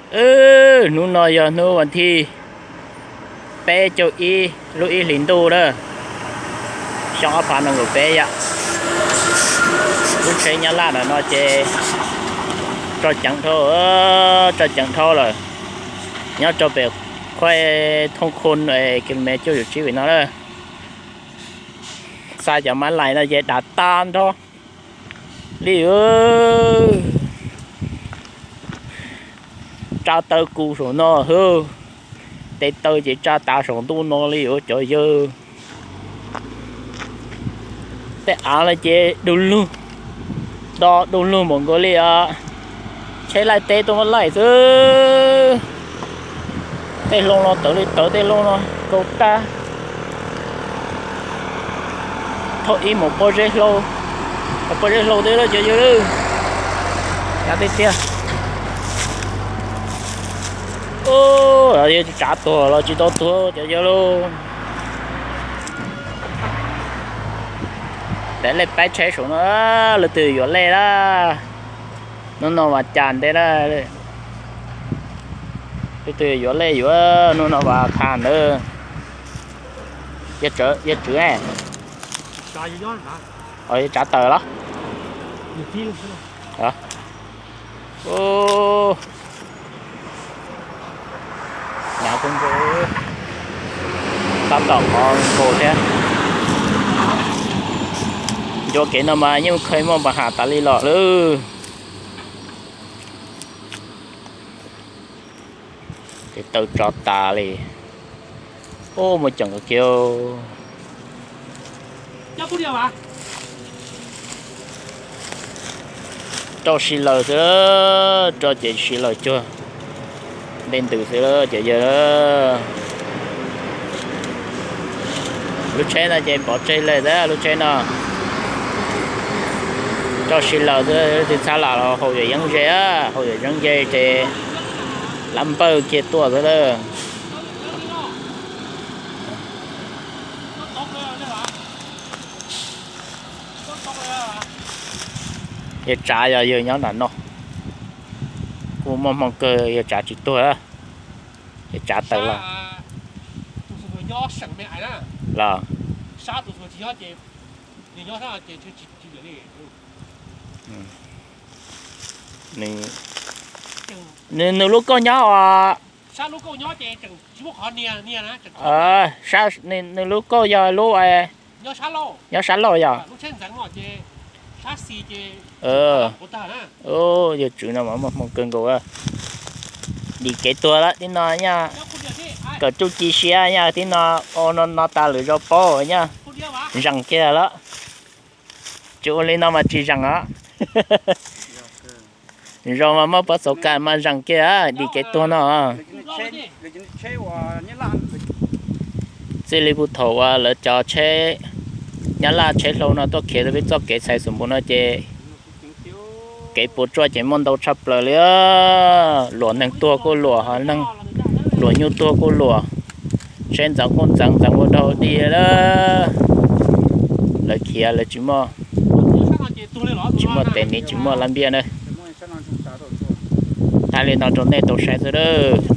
Wb, hnub no yog hnub vas thij peb caug ib lub ib hlis ntuj na, xyoo ob phav nees nkaum peb yom. Lub tsheb Nyab Laj ntawm no ces tso ceev dhau, tso ceev dhau lawm. Nyob rau pem Khuaj Thooj Khun, kiv me cuaj caum tsib vim no na. Xa cov mab lais no ces dav tag nrho li. Tsa taw kus saum no hwb, tes taw ces tsa tav saum ntuj no li os cov yawg. Tej av no ces du lug, do du lug npaum nkaus li os. Tsheb laij teb tuaj muab laij xwb. Tej hlau no tawv li tawv, tej hlau no kaus tag. Thaum ib mus pob zeb hlau, pob zeb hlau tej lawm cov yawg lawm. Yav tiag tiag. Tsav tuag los tsis tau tuag cov yawg lauj. Tes lej paib tsheb saum no, leej twg yuav lej lawm. Hnub no vas cas ntev lawm. Leej twg yuav lej yuav, hnub no vas qha ntawd. Yawg tswv, yawg tsav taws los? Hnyav kawg nkaus, tab tom qhov nkaus thiab. Ncua kev no mas yeej kha muaj npa has tas li los lawm. Tes taw tso tas li. Ub, muaj ceem kawg kiag. Rau si laws xwb, rau ces si laws cuag nte ntws xwb ces yawg. Lub tsheb no ces pov tseg lawm xwb lub tsheb no. Rau si laws xwb, tus txhab lam los haus yuam yeeb ze, haus yuam yeeb ze ces lab npawj kiag tuaj xwb lawm. Yawg tsav yog yawg nyob nram no, kuj muaj hmoo kawg yawg tsav tsis tuag. Yawg tsav taws los, los nws, nws lub kauj nyob os. Nws lub kauj yog lub nyob sab laug yog. Yawg tswv no mas muaj hmoo kawg nkaus. Dim kev tuag lawm tib no nyaj, kawm txuj ci siab nyaj tib no, ua no no tas lwm zaus paub nyaj, zees kiag lawm. Tsis ua li no mas tsis zees os. Zaus mas muaj pob txhawv kas mas zees kiag dim kev tuag no. Txij li puag thaum uas lawv cov tsheb Nyab Laj tsheb hlau no tuaj khiav rau peb txoj kev txhais xus npus no ces kev puas tsuaj ces muaj ntau tshaj plaws li. Luam neeg tuag kuj luam, neeg luam nyuj tuag kuj luam, tsheb ntxeev kuj ntxeev, ntxeev ua dog dig lawm. Lawv khiav lawv tsis muaj, tsis muaj tes niv tsis muaj lab npiaj na. Thaij li no rau nej tau saib xwb lawm.